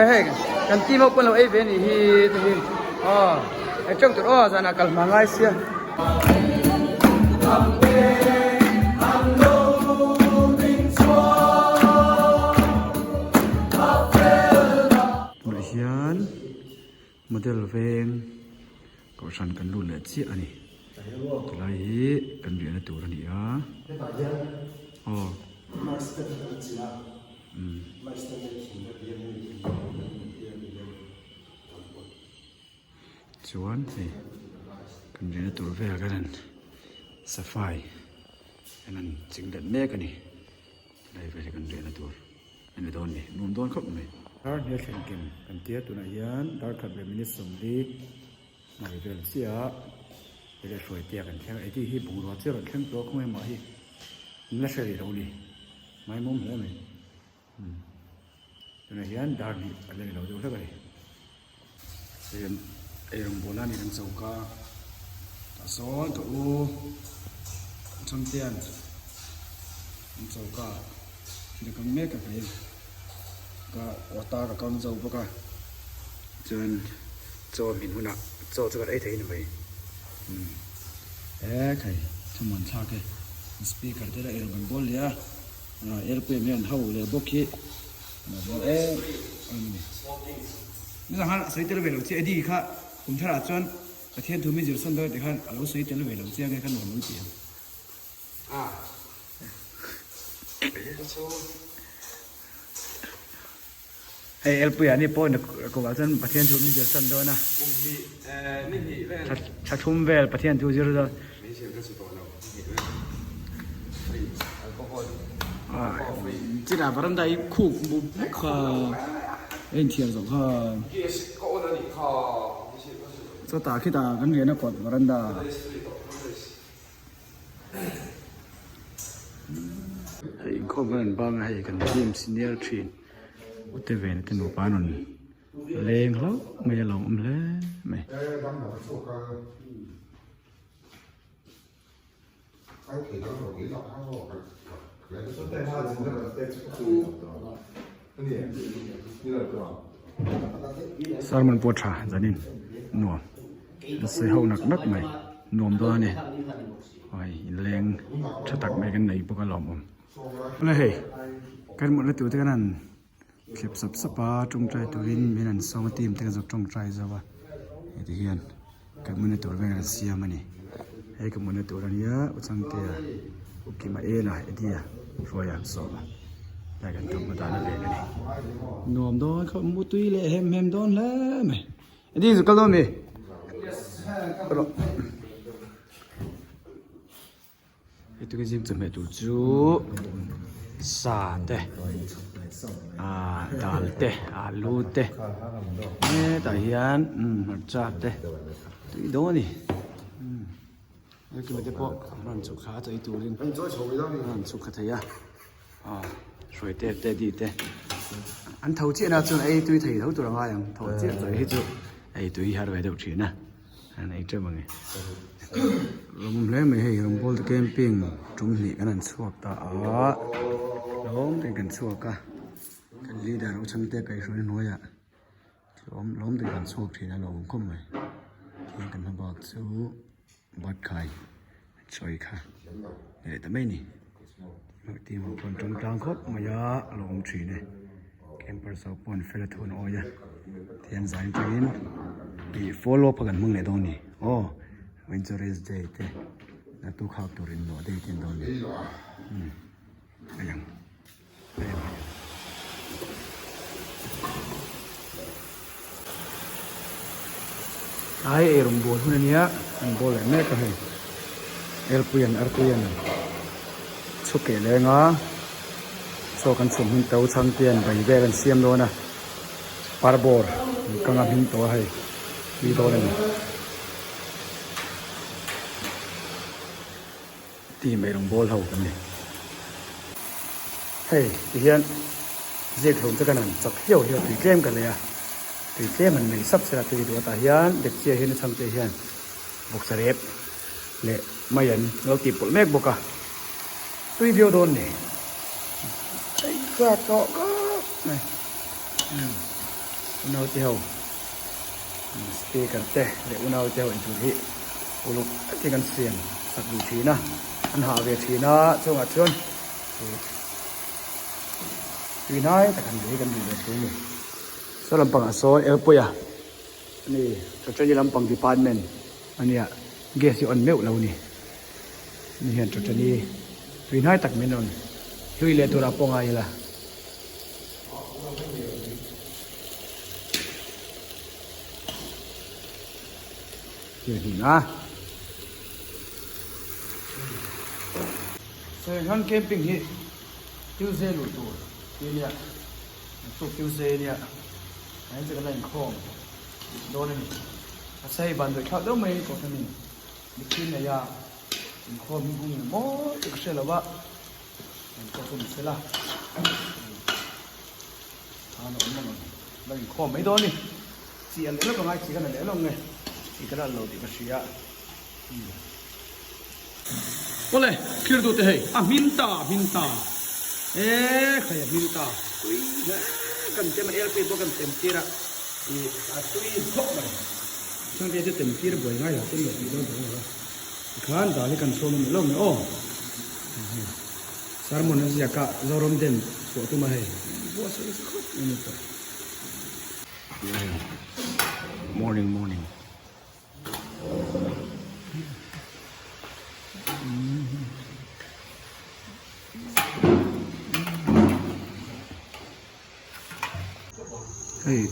Hei kan team ho pawn lo ei ve anih hi te hi aw ei teuh tur aw zanah kal hma ngai sia. Tunah hian model veng kohhran kan lut leh chiah a ni tilai hi kan riahna tur a ni a aw. Chuan hei kan riahna tur vel kan han safai kan han ching let mek a ni helai vel hi kan riahna tur a ni dawn a ni nuam dawn khawp mai. Dar hnial thlen kim kan tia tunah hian dar khat leh minute 40 hmai vel chiah a hei leh hruai tia kan thleng a eddie hi bungrua chiah rawn thleng tawh a khawnge mah hi an la hre rih lo a ni. Ngaimawm hle mai. Umm. Tunah hian dar hnih a la ni lo deuh hlek a ni. Hei an ei rawngbawl a ni kan choka tah sawn ka u Thangtea'n an choka thil a kang mek a kei ka quota ka kang zo bawk a chuan chaw hmin hunah chaw chu kan ei thei a ni mai. Umm. Ekhai thuman thlak e. Speaker te la eirawng kan bawl leh a, airplane hian ho leh bawk hi em em a ni. Nizan khan a sawi tel ve lo che Eddie kha kum tharah chuan Pathian thu mi zir sawn dawn tih khan a lo sawi tel ve lo che ange ka nuam lo ti ang. Hei Elpuia ni pawh kumah chuan Pathian thu min zir san dawn a. Kum hnih eh ni hnih vel. Tha thum vel Pathian thu zir dawn. Min zir ka chu tawh lo ni hnih vel. Free alcohol alcohol free. China varanda i khuk buk buk kha a inthiar zawh kha. Gas ka on a nih kha. Chutah khitah kan riahna kawt varanda. Hei inkhawm kan rawn bang a hei kan team senior thin ute vena te nupa an rawn leng hlauh mai a lo awm hle mai. Sermon pawh tha zanin nuam an sawi ho nak nak mai nuam dawn a ni hei inleng tha tak mai kan nei bawk a lawmawm awle hei kan mutna tur te kan han thlep sap sap a tawngtai turin min han sawm a team te kan zawk tawngtai zo a heti hian kan mutna tur vel an siam a ni hei ka mutna tur ania Uchangtea Ukima Ela Eddie-a hruaia an sawm a helai kan tum dan a ven a ni nuam dawn kha mutui leh hem hem dawn hle mai Eddie zu kal dawn mi rawh. Hetiang zing chawhmeh tur chu sa te ah dal te alu te hetah hian hmarcha te tui dawn a ni heti te pawh an rawn chhuk thla a chawi turin an rawn chhuk thla thei a ah hruai te te di te an tho chiah na chuan ei tui thei tho tur a ngai ang tho chiah chawi hi chu ei tui har ve deuh thin a. An ei teuh ang e. Lawmawm hle mai hei rawngbawl te camping tum hnih kan han chhuak ta a lawm ten kan chhuak a kan leader ho chhangte kaihhruaina hnuaiah tlawm lawm ten kan chhuak thin a lawmawm khawp mai tihian kan hma bak chu bat khai chawi kha ni leh ta mai a ni. Team ho pawh an tawng tlang khawp mai a a lawm thin e campers ho pawh an fel a thu an awi a tihian zai atangin ih follow up a kan hmang leh dawn a ni aw winter rest day te naktuk hak tur inlawh day te an dawn a ni umm a ang a ang. Tlai eirawng bawl hun ania an bawl leh mek a hei elpuian arpuian chhuk keh leng a chaw kan chhum hmin to chhangte an bai vel an siam dawn a parbawr an kang a hming tawh a hei tui dawn a ni team eirawng bawl ho kan ni hei tihian ziak hlawm te kan han chak hliau hliau tui tlem ka lei a tui tlem han nei sap sela tui duh atah hian dekchia hian a chhangte hian bawksa rep leh mai an lo tih pawlh mek bawk a tui viau dawn ni ei chak tawh khawp mai. Unaute ho speaker te leh unaute ho intur hi uluk takin an siam sak duh thin a, an hah ve thin a, chungah chuan tui hnai tak han duh hi kan duh ve thin a ni. Saw lampangah sawn Elpuia a ni, Chawchani lampang department a nia, gas hi on meuh lo a ni. Ni hian Chawchani tui hnai tak min rawn hlui leh turah pawh ngai ila. Serhan camping hi Tuesday luh tur tih a nia naktuk Tuesday a nia a chu kan la inkhawm dawn a ni mahse hei van duaih thlak deuh mai kohhranin mitthi nei a inkhawm hi hung mawi tak a hre lo a. An pawh chu ni sela khan a awm ang la inkhawm mai dawn a ni chi a leh lawk angai chi khan a leh lawk nge chi ka la lo tih ka hria awle thlir duh te hei a hmin ta a hmin ta e khai a hmin ta tui hle kan tem a airplane pawh kan tem tir a ih a tui khawp mai chhangte chu tem tir buai ngai lo tem lo tih dawn tawh a Tikhan dal hi kan chhuak ngam lo mai aw. Sermon a ziak a Zoram den chhuah tum a hei. Buatsaih nasa khawp mai ni tawh. Morning morning. Hei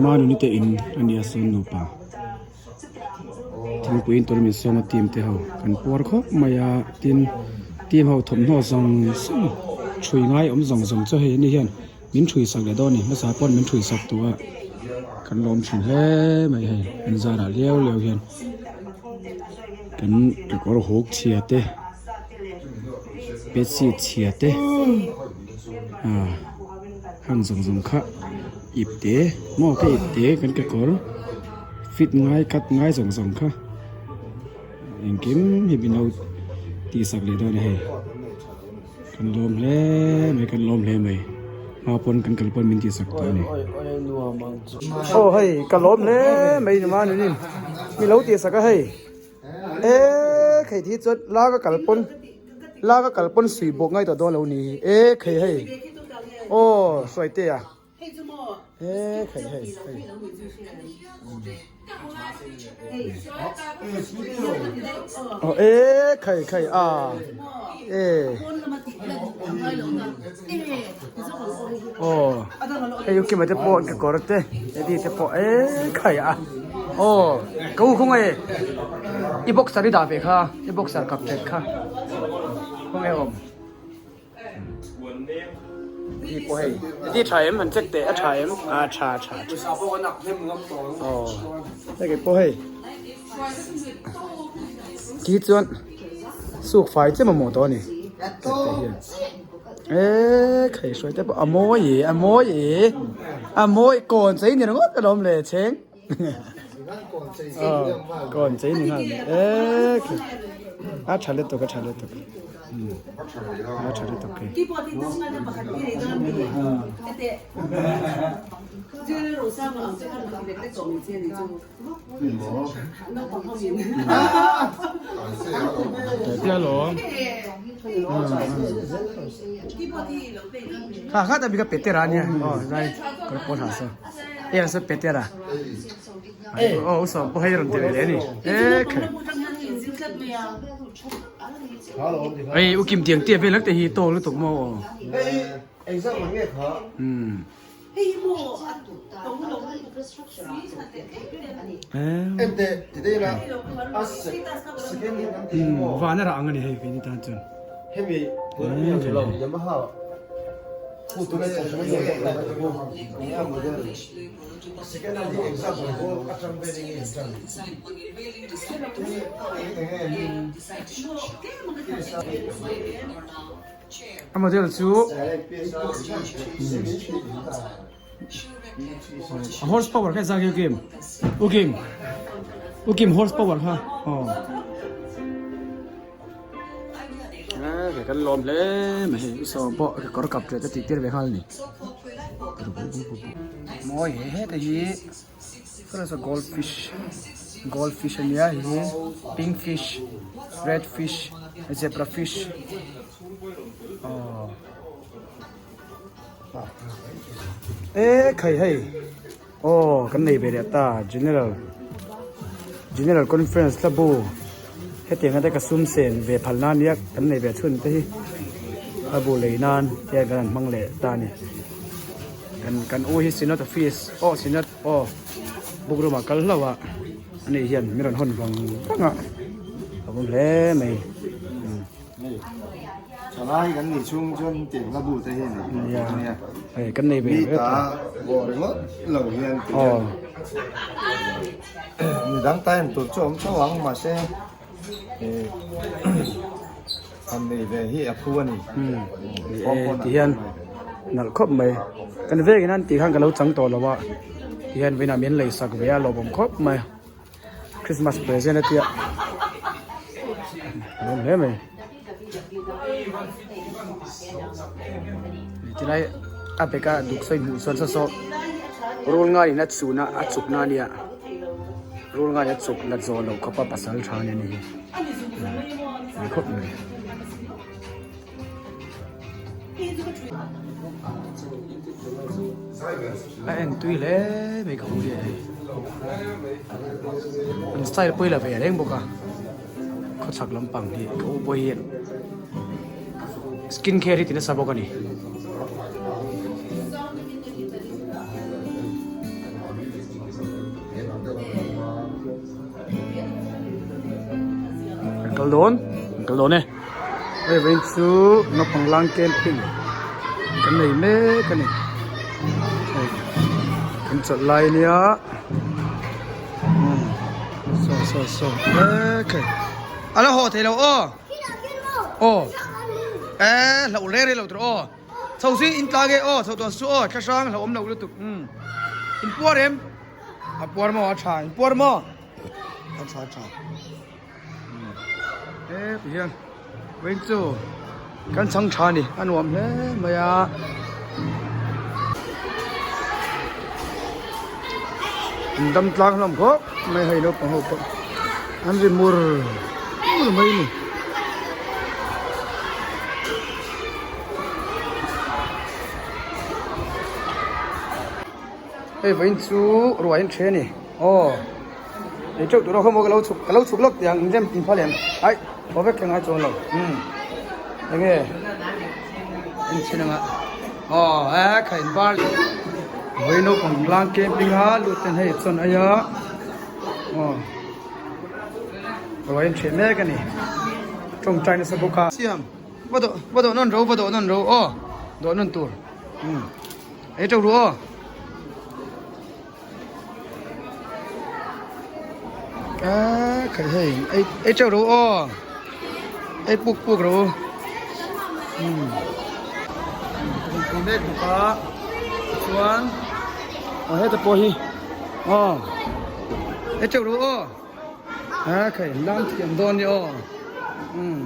Manuni te in a nia sawn nupa thingpui in tur min sawm a team te ho kan puar khawp mai a tin team ho thawmhnaw zawng zawng thui ngai awm zawng zawng chu hei ani hian min thui sak leh dawn a ni hmasa pawn min thui sak tawh a kan lawm thin hle mai hei an zarah liau liau hian kan kekawr huk chhia te. Bedsheet chhia te ah hang zawng zawng kha ip te maw ka ip te kan kekawr fit ngai cut ngai zawng zawng kha engkim hi min lo tih sak leh dawn a hei kan lawm hle mai kan lawm hle mai hma pawn kan kal pawn min tih sak tawh a ni aw hei ka lawm hle mai ni manin mi lo tih sak a hei. E khei thi chuan la ka kal pawn la ka kal pawn sui bawk ngai tawh dawn lo ni e khei hei aw sawi te a e khei hei hei aw e khei khei a e aw hei ukima te pawh kekawr te eddie te pawh e khai a aw ka u khawnge i boxer i dah ve kha i boxer kap that kha khawnge awm eddie pawh hei eddie tha em han check teh a tha em a tha tha aw hei kei pawh hei khi chuan suk fai che mamawh tawh a ni tah hian eee khai hruai te pawh a mawi e a mawi e a mawi kawn chei ni ringawt alawm le chheng kawn chei ni nghal mai eee khai a tha lutuk a tha lutuk a tha lutuk khi. Kha kha ta bi ka petera ania aw zai kar pawn ha saw e an saw petera aw u sawm pawh hei rawn ti ve leh a ni e kha ei u kim tiang tia vel te hi tawk lutuk maw aw umm. Van a rah ang a ni hei keini tan chuan. A model chu a horse power kha zak u kim u kim u kim horse power kha aw kan lawm hle mai hei saw pawh kekawr kap ṭet a tih tir ve nghal a ni. Mawi he heta hi saw saw gold fish gold fish ania hei hi pink fish red fish zebra fish aww e khai hei aw kan nei ve leh ta general general conference hla bu hetiang ate ka sum sen ve phal nan nia kan nei ve chhun te hi hla bu lei nan te kan han hmang leh ta a ni kan kan u hi synod office aw synod aw book room ah kal hlauh a ani hian min rawn hawn vang vang a a awm hle mai. Thalai kan nih chhung chuan tiang hla bu te hi nei Nia hei kan nei ve mi ta vawh ringawt lo hian ti hian mi dang ta en tur chu awm tho ang mahse han nei ve hi a phu a ni ti hian nalh khawp mai kan vengin an tih khan ka lo chang tawh lo a ti hian vawiinah min lei sak ve a lawmawm khawp mai. Christmas present a tia nuam hle mai tilai a bag a duk sawi hmuh chuan saw saw rul ngai in a chhun a a chuk na ania rul ngai a chuk la zawh loh khawp a pasal tha ania ni hi ni khawp mai. A en tui hle mai ka hmu nia hei an style pawh hi la ve reng bawk a khawchhak lampang hi ka u pawh hian skin care hi ti nasa bawk a ni. Kan kal dawn kan kal dawn e hei vawiin chu naupang lang camping kan nei mek a ni hei kan chawlh lai ania umm saw saw saw mek hei a la haw thei lo aw aw eh hlauh reng reng lo tur aw chho si in tla nge aw chho tawh suh aw thla hrang hlauhawm lo lutuk umm in puar em. A puar maw a tha in puar maw a tha a tha e ti hian vawiin chu kan chhang tha a ni a nuam hle mai a an dam tlang hlawm khawp mai hei naupang ho pawh an ri mur mur mai a ni. Hei vawiin chu ruah in then a ni aw ei teuh tur a khawm aw ka lo chhuk ka lo chhuk lawk tih ang inrem tih phal em aih haw vek kha ngai chuan lo umm enge en chhin anga aw e kha in bar vawiin naupang tlang camping a lut ten hei chuan aia aw ruah in then mek a ni tawngtai nasa bawk a siam va dawh va dawh nawn ro va dawh nawn ro aw dawh nawn tur umm. Ei teuh ru aw. A khai hei ei ei teuh ru aw. Ei puk puk ru. Um. Kan mek bawk a. Chuan aw heta pawh hi. Aw. Ei teuh ru aw. A khai lam thiam dawn ni aw. Um.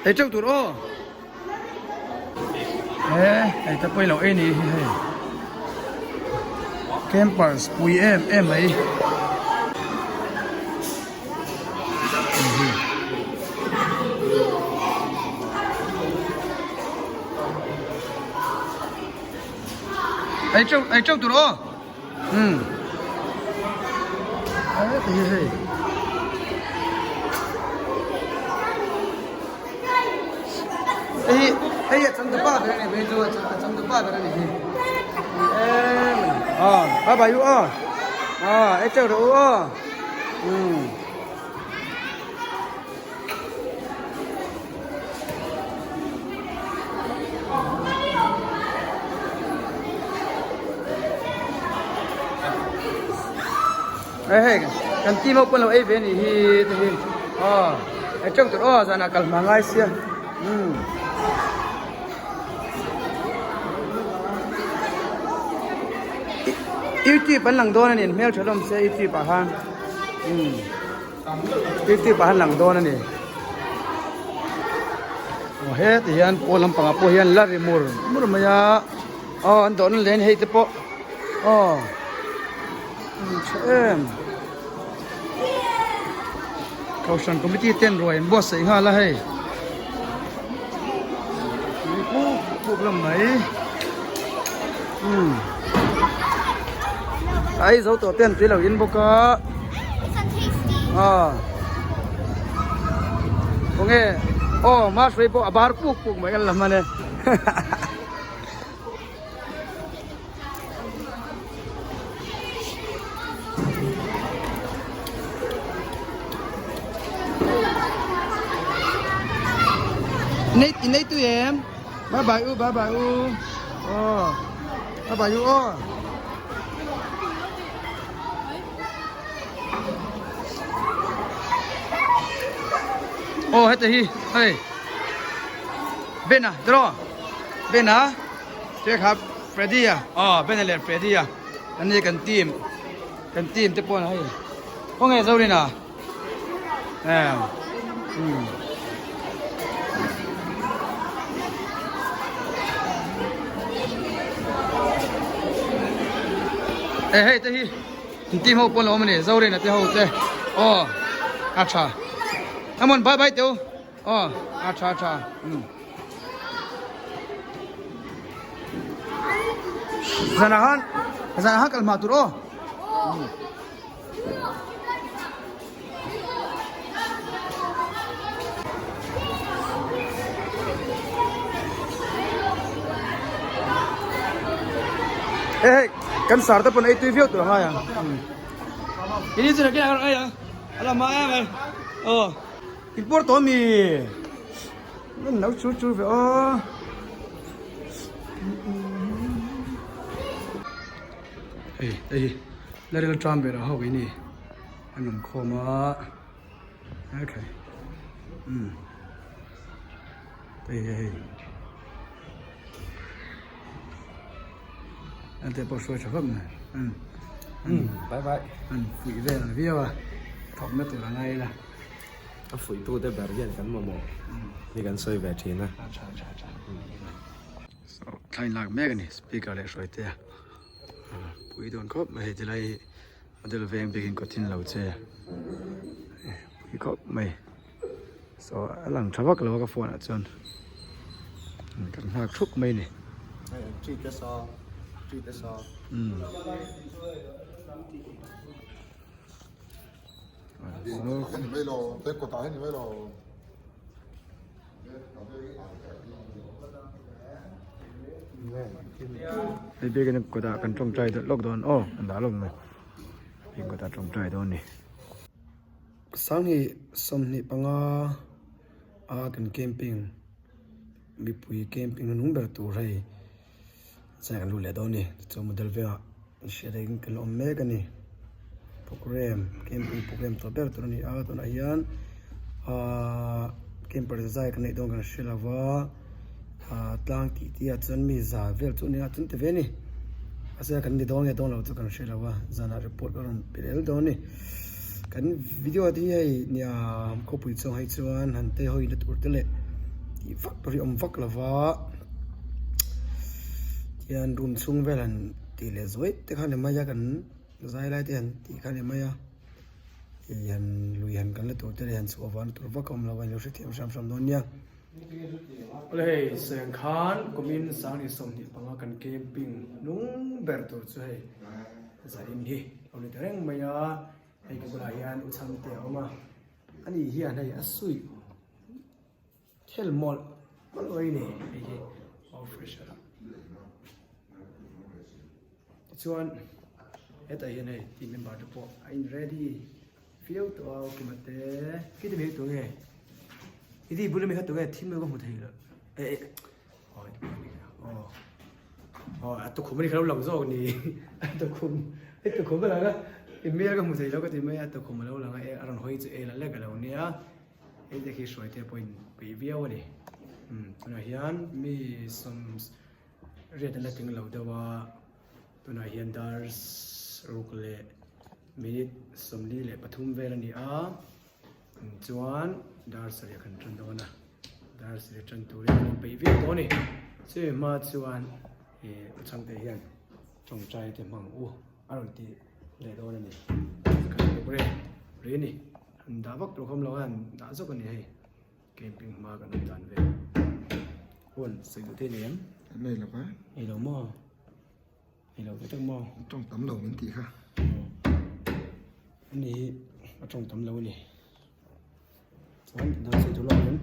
Ei teuh tur aw. He hei te pawh i lo ei ni hi hei campers pui em em mai ei teuh ei teuh tur aw umm hei hei. Hei hei a changtupa ber a ni hei chu a changtupa ber a ni hi em a bye bye u aw aw e cheu rawh u aw umm Hei hei kan team ho pawn lo ei ve anih hi te hi aw ei teuh tur aw zanah kal hma ngai sia umm. Youtube an lang dawn a ni an hmeltha hlawm sia youtube ah khan umm youtube ah an lang dawn a ni. Heti hian pawn lampangah pawh hian la ri mur mur mai a aw an dawhna leh hei te pawh aw tha em kohhran committee ten ruai an buatsaih nghal a hei tui puk puk lam mai umm ai zo tawh ten tui lo in bawk a aw khawnge aw mahruai pawh a bar puk puk mai kan la hman e. Nei nei tu em bye bye u bye bye u oh bye bye u oh oh heta hi hei bena draw bena Che kha Freddy a aw Bena leh Freddy a an ni kan team kan team te pawh hei khawnge Zorina em um e hei te hi an team ho pawh an lo awm a ni Zorina te ho te aw a tha come on bye bye teu aw a tha a tha um. Zanah khan zanah khan kal hma tur aw. Hei hei kan sar te pawn ei tui viau tur a ngai ang. Ini chu nakin a ei ang. A la hma em mai. Aw. In pawr tawh ami. Nan lo chu chu ve aw. Hei hei Laril tram ber a ho i ni an awm khawm a okay um hei hei hei an te pawh hruai tha khawp mai um um bye bye an fuih vel viau a thawk na tur a ngai ila. A fuihtute ber hian kan mamawh hi kan sawi ve thin a. So thla in lak mek a ni speaker leh hruai te a pui dawn khawp mai hei tilai hi model veng bikin kawt in lo che pui khawp mai so a lang tha vak lo a ka phone ah chuan kan nghak thup mai a ni. Hei biakin kawtah kan tawngtai deuh lawk dawn aw an dah lawk mai biakin kawtah tawngtai dawn a ni. Sanghnih 25 a kan camping mipui camping hnung ber tur hei Cheng an lut leh dawn a ni tichuan model vengah hriat aiin kan awm mek a ni program camping program tawh ber tur a ni a tunah hian ahh camper zai kan neih dawn kan hre lo va ahh tlang tih tih ah chuan mi za vel chu a ni a chuan ti ve a ni mahse kan ni dawn nge dawn lo chu kan hre lo va zanah report a rawn pe lel dawn a ni kan video te hi hei nia khawpui chhung ah hi chuan han te hawi na tur te leh tih vak tur hi a awm vak lo va. Tihian room chhung vel han tih leh zuai te kha ni mai a kan zai lai te han tih kha ni mai a ih han lui han kalna tur te leh han chhuah vahna tur vak a awm lo a ilo hrethiam hram hram dawn nia. Awle hei seng khan kumin sanghnih 25 kan camping hnung ber tur chu hei zain hi a lo ni ta reng mai a hei ka bulah hian u chhangte a awm a ani hian hei a suih. Thil mawlh mawlh mai ni hei hi air freshener a tichuan hetah hian hei team member te pawh a in ready viau tawh a ukima te khiti mai tur nge i ti bul ami kha tunge thil mai ka hmu thei lo eh eh aw aw aw a tukhum ani kha lo lang zawk ni a tukhum i tukhum a lang a i hmel ka hmu thei lo ka ti mai a tukhum a lo lang a a rawn hawi chu el a lek a lo nia. Hei te khi hruai te pawh in peih viau a ni. Umm tunah hian mi sawm riat an la tling lo deuh a, tunah hian dar ruk leh minute 43 vel a ni a, chuan dar sarih a kan tan dawn a. Dar sarih tan turin an inpeih viau tawh a ni. Chumi hma chuan ih U Chhangte hian tawngtai te hmang u a rawn ti leh dawn a ni. Kan programme ri a ni. Han dah vak tur khawm lo a han dah zawk a ni hei. Camping hma kan awm dan vel. Huan sawi duh te nei em? Nei lo va. Nei lo maw? Nei lo ve tak maw? Tawng tam lo min tih kha. Ani hi a tawng tam lo a ni. Chuan dang sawi tur lawk em?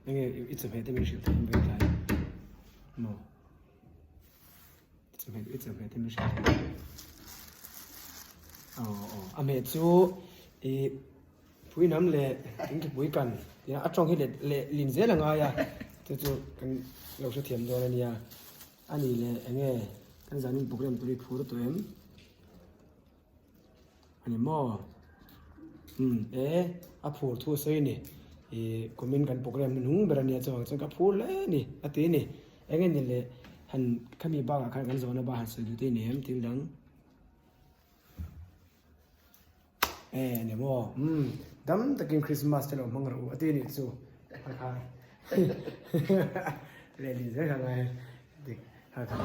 Enge i chawhmeh te min hrilh thei em vek tlai maw? A hmeh chu ih pui nam leh thingthupui kan tia a tawng hi let leh lin zel a ngai a chu chu kan lo hrethiam dawn a nia a ni leh eng nge kan zanin program tur hi phur tawh em a ni maw umm e a phur thu a sawi a ni ih kumin kan program hnung ber a nia chuang chuan ka phur hle a ni a ti a ni. Eng nge ni le, han khami bakah khan kan zawhna bak han sawi duh te ni em thil dang? E ni maw, umm dam takin Christmas te lo hmang rawh u a ti nih chu kha kha lehling zel kha ngai dik kha kha.